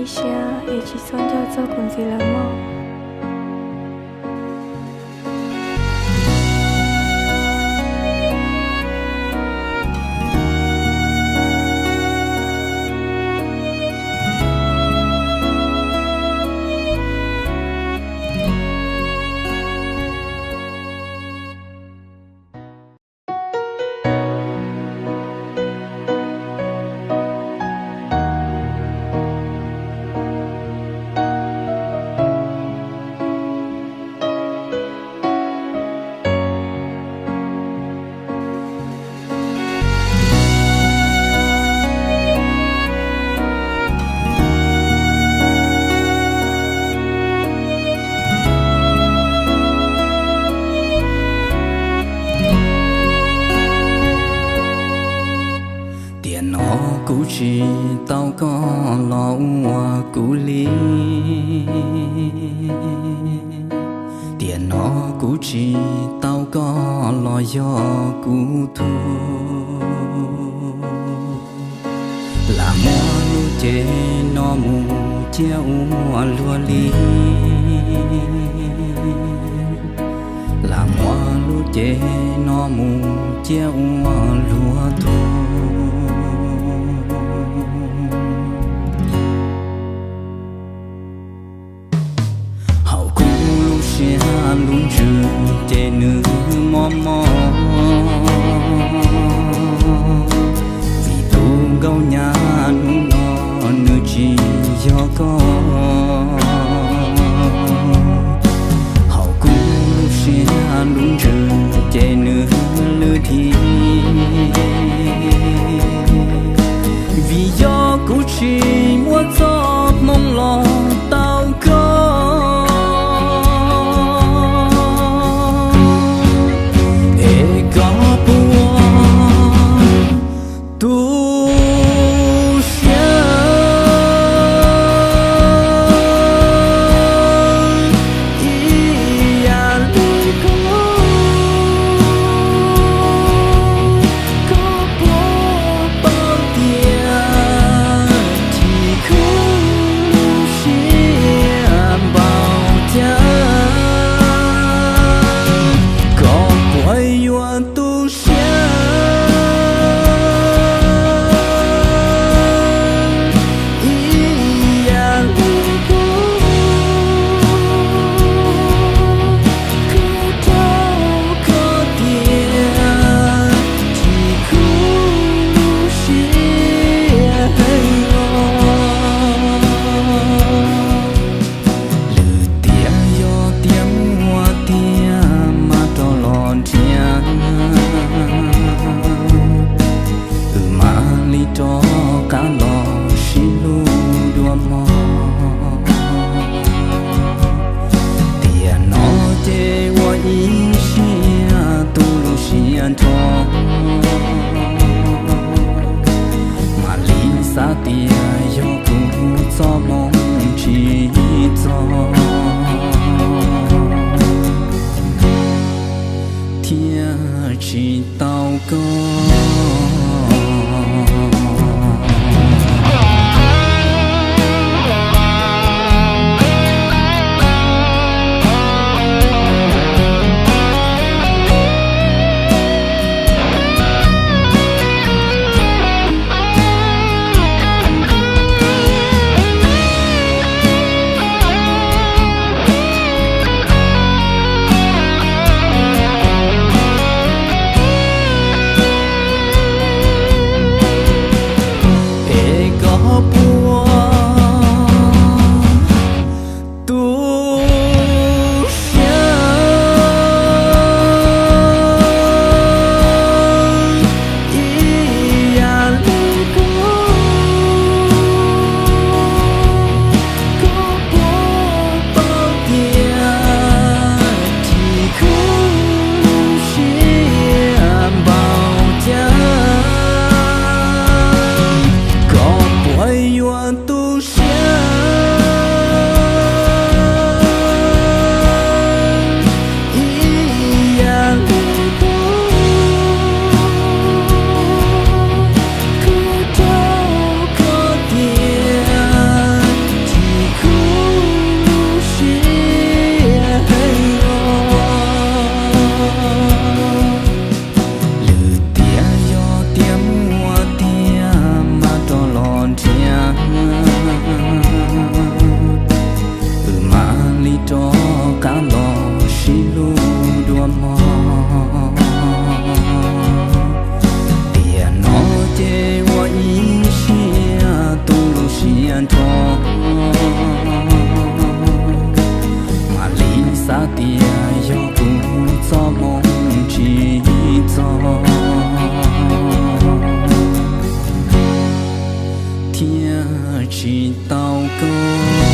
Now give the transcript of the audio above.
Ib siab es tsis txhob nco txog kuv ntxiv lawm mog. Tiam no kuv tsis tau koj los ua kuv li. Tiam no kuv tsis tau koj los yog kuv tug. Lam muab lub cev no mus cia ua luag li. Lam muab lub cev no mus cia ua luag tug. Hauv kuv lub siab lub ntsws ces nws mob mob. Vim tus nkauj nyab hnub no nws tsis yog koj. Hauv kuv lub siab lub ntsws ces nws lwj dhi. Vim yog kuv tsis muab txoj hmoo los tau koj, es koj puas tu siab ib yam li kuv? Koj puas paub tias tsis khwv siab npaum cas? Koj puas yuav tu siab ib yam li kuv? Kuv rau koj tias tsis khwv siab heev os. Lwm tiam yog tias muaj tiag mas rov los nrhiav, wb mam li rov qab los sib hlub dua mog. Tiam no ces ua ib siab tu lub siab nrho, mam li xav tias yog kuv txoj hmoo tsis txog thiaj tsis tau koj. qhia tsis tau koj.